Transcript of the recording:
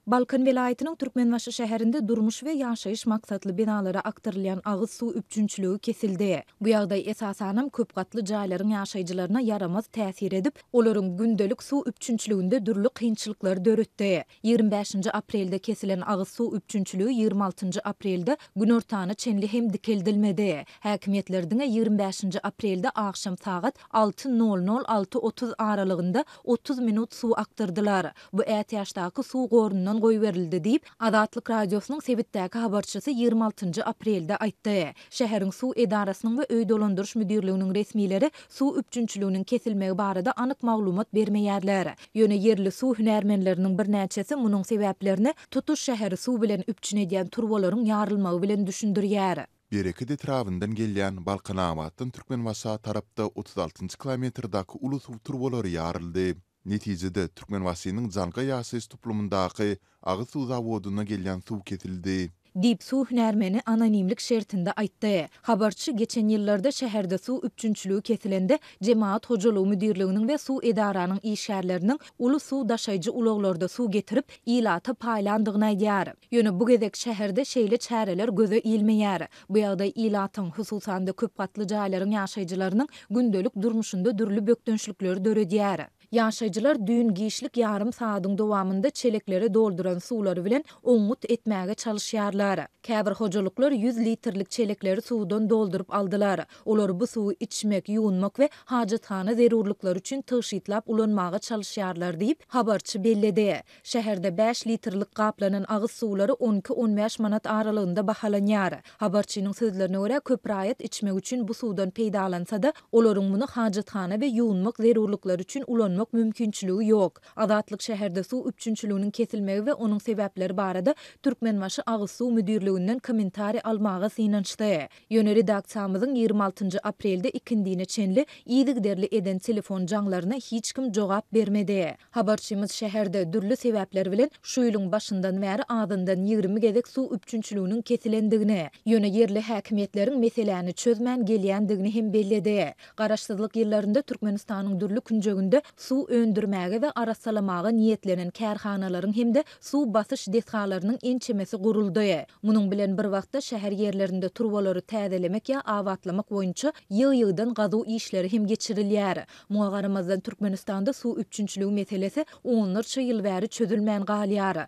Balkan welaýatynyň Türkmenbaşy şäherinde durmuş we ýaşaýyş maksatly binalara akdyrylýan agyz suw üpjünçiligi kesildi. Bu ýagdaý esasanam köp gatly jaýlaryň ýaşaýjylaryna ýaramaz täsir edip, olaryň gündelik suw üpjünçiliginde dürli kynçylyklary döretdi. Ýigrimi bäşinji aprelde kesilen agyz suw üpjünçiligi ýigrimi altynjy aprelde günortana çenli hem dikeldilmedi. Häkimiýetler diňe ýigrimi bäşinji aprelde agşam sagat alty nol nol 6:30 aralygynda 30 minut suw akdyrdylar. Bu ätiýaçdaky suw gorundan goýberildi diýip, Azatlyk Radiosynyň sebitdäki habarçysy 26-njy aprelde aýtdy. Şäheriň suw edarasynyň we öý dolandyryş müdirliginiň resmileri suw üpjünçiliginiň kesilmegi barada anyk maglumat bermeýärler. Ýöne ýerli suw hünärmenleriniň birnäçesi munuň sebäplerini tutuş şäheri suw bilen üpjün edýän turbalaryň ýarylmagy bilen düşündirýär. Bereket etrabyndan gelýän Balkanabatdan Türkmenbaşa tarapda 36-njy kilometrdäki uly suw turbalary ýaryldy. Netijede, Türkmenbaşynyň Jaňka ýaşaýyş toplumyndaky agyz suw zawodyna gelýän suw kesildi. Diýip, suw hünärmeni anonimlik şertinde aýtdy. Habarçy geçen ýyllarda şäherde suw üpjünçiligi kesilende, Jemagat hojalygy müdirliginiň we suw edaranyň işgärleriniň uly suw daşaýjy ulaglarda suw getirip, ilata paýlandygyny aýdýar. Ýöne bu gezek şäherde şeýle çäreler göze ilmeýär. Bu ýagdaý ilatyň, hususan-da köp gatly jaýlaryň ýaşaýjylarynyň gündelik durmuşynda dürli bökdençlikleri döredýär. Ýaşaýjylar düýn giçlik ýarym sagadyň dowamynda çeleklere dolduran suwlary bilen oňňut etmäge çalyşýarlar. Käbir hojalyklar 100 litrlik çelekleri suwdan dolduryp aldylar. Olar bu suwy içmek, ýuwunmak we hajathana zerurlyklary üçin tygşytlap ulanmaga çalyşýarlar diýip, habarçy belledi. Şäherde 5 litrlik gaplanan agyz suwlary 12-15 manat aralygynda bahalanýar. Habarçynyň sözlerine görä, köp raýat içmek üçin bu suwdan peýdalansa-da, olaryň muny hajathana we ýuwunmak zerurlyklary üçin ulanmak mümkinçiligi ýok. Azatlyk şäherde suw üpjünçiliginiň kesilmegi we onuň sebäpleri barada Türkmenbaşy agyz suw müdirliginden kommentariý almaga synanyşdy. Ýöne redaksiýamyzyň 26-njy aprelde ikindine çenli yzygiderli eden telefon jaňlaryna hiç kim jogap bermedi. Habarçymyz şäherde dürli sebäpler bilen şu ýylyň başyndan bäri azyndan 20 gezek suw üpjünçiliginiň kesilendigini, ýöne ýerli häkimiýetleriň meseläni çözmän gelýändigini hem belledi. Garaşsyzlyk ýyllarynda Türkmenistanyň dürli künjeginde suw öndürmäge we arassalamaga niýetlenen kärhanalaryň hem-de suw basyş desgalarynyň ençemesi guruldy. Munuň bilen bir wagtda şäher ýerlerinde turbalary täzelemek ýa abatlamak boýunça ýygy-ýygydan gazuw işleri hem geçirilýär. Muňa garamazdan Türkmenistanda suw üpjünçiligi meselesi onlarça ýyl bäri çözülmän galýar.